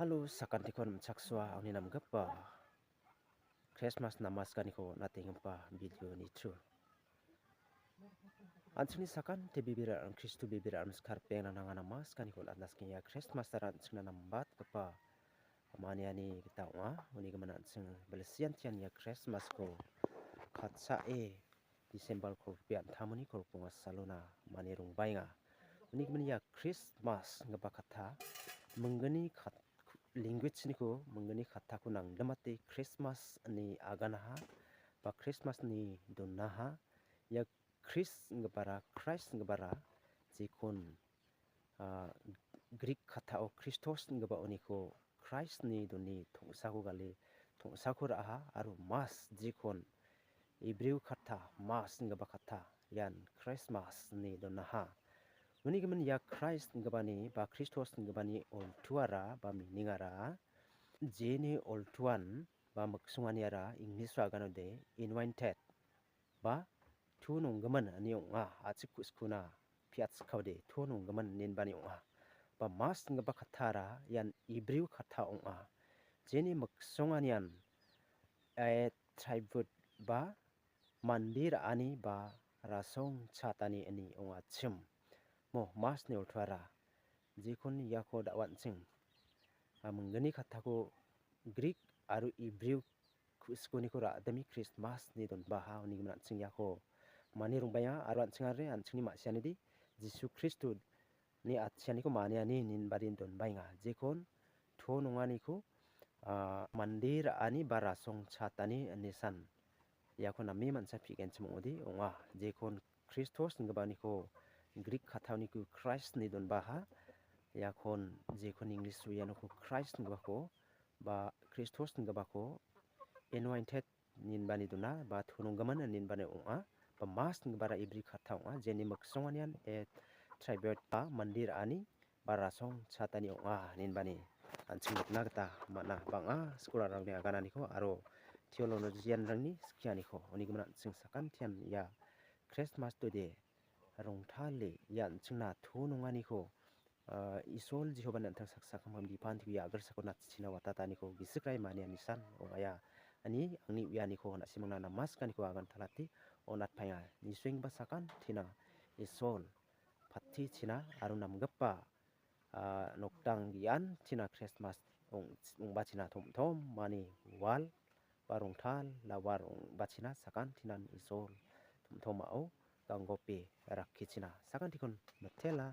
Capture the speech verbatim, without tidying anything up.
Halo, sakantikon rimchaksoa angni namgipa Krismas namaskaniko natenggipa video-ni through. An·chingni sakante bibira, Kristo bibira, amskar pengna nanga namaskaniko natna skenga. Krismas dara an·chingna nambatgipa maniani gita ong·a. Uni gimin an·ching bilsian tian ia Krismasko katsae Disembar kolgripi an·tamoni kolgrikonga salona mani rongbaenga. Uni gimin ia Krismas inggipa katta, minggni kat-, language-niko, minggni kattako nangdimate Krismas ine aganaha, ba Krismas ine donaha. Ia Kris inggipara, Kraist inggipara, jekon, ah, Grik kattao Kristos inggipa uniko Kraist ine done tong·sako gale, tong·sako ra·aha, aro Mas jekon Hebreo katta, Mas inggipa katta, ian Krismas ine donaha. Uni gimin ia Kraist inggipani ba Kristos inggipani oltuara ba meaning-ara, jeni oltuan ba miksonganiara English-o aganode anointed ba to nonggimin ine ong·a, a·chik ku·skona piatskaode to nonggimin inenbani ong·a. Ba Mas inggipa kattara ian Hebreo katta ong·a. Jeni miksonganian a tribute ba mande ra·ani ba rasong chatani ine ong·achim. Mo Masni oltuara jekon iako da·o an·ching, a, minggni kattako Grik aro Hebreo ku·sikoniko ra·dime Krismas ine donbaha, uni gimin an·ching iako mani rongbaenga aro an·ching are an·chingni ma·sianidi Jisu Kristoni atchianiko maniani inenbadin donbaenga. Jekon to nonganiko, ah, mande ra·ani ba rasong chatani ine san iako name man·sa pigenchim ong·ode ong·a. Jekon Kristos inggipaniko Grik kattaoniko Kraist ine donbaha. Iakon jekon English-o ianoko Kraist inggipako ba Kristos inggipako anointed inenbani dona, ba to nonggimin inenbani ong·a, ba Mas inggipara Hebreo katta ong·a, jeni miksonganian a tribute ba mande ra·ani ba rasong chatani ong·a inenbani an·ching nikna gita man·a. Bang·a scholar-rangni agananiko aro theologian-rangni skianiko, uni gimin an·ching sakantian ia Krismas dode rongtale ia an·chingna to nonganiko, ah, Isol Jehovani an·tang saksa kamkam bipantiko ia a·girsako natchina watataniko gisik rai manianisan ong·aia. Ani angni uianiko na·simangna namaskaniko agantalate on·atpaenga. Nisuenggipa sakantina Isol patichina aro namgipa, ah, nokdang gianchina Krismas ong-, ong·bachina tom·tom mani wal ba rongtal la wal ong·bachina sakantinan Isol tom·tomao ganggope rakkichina sakantikon mitela.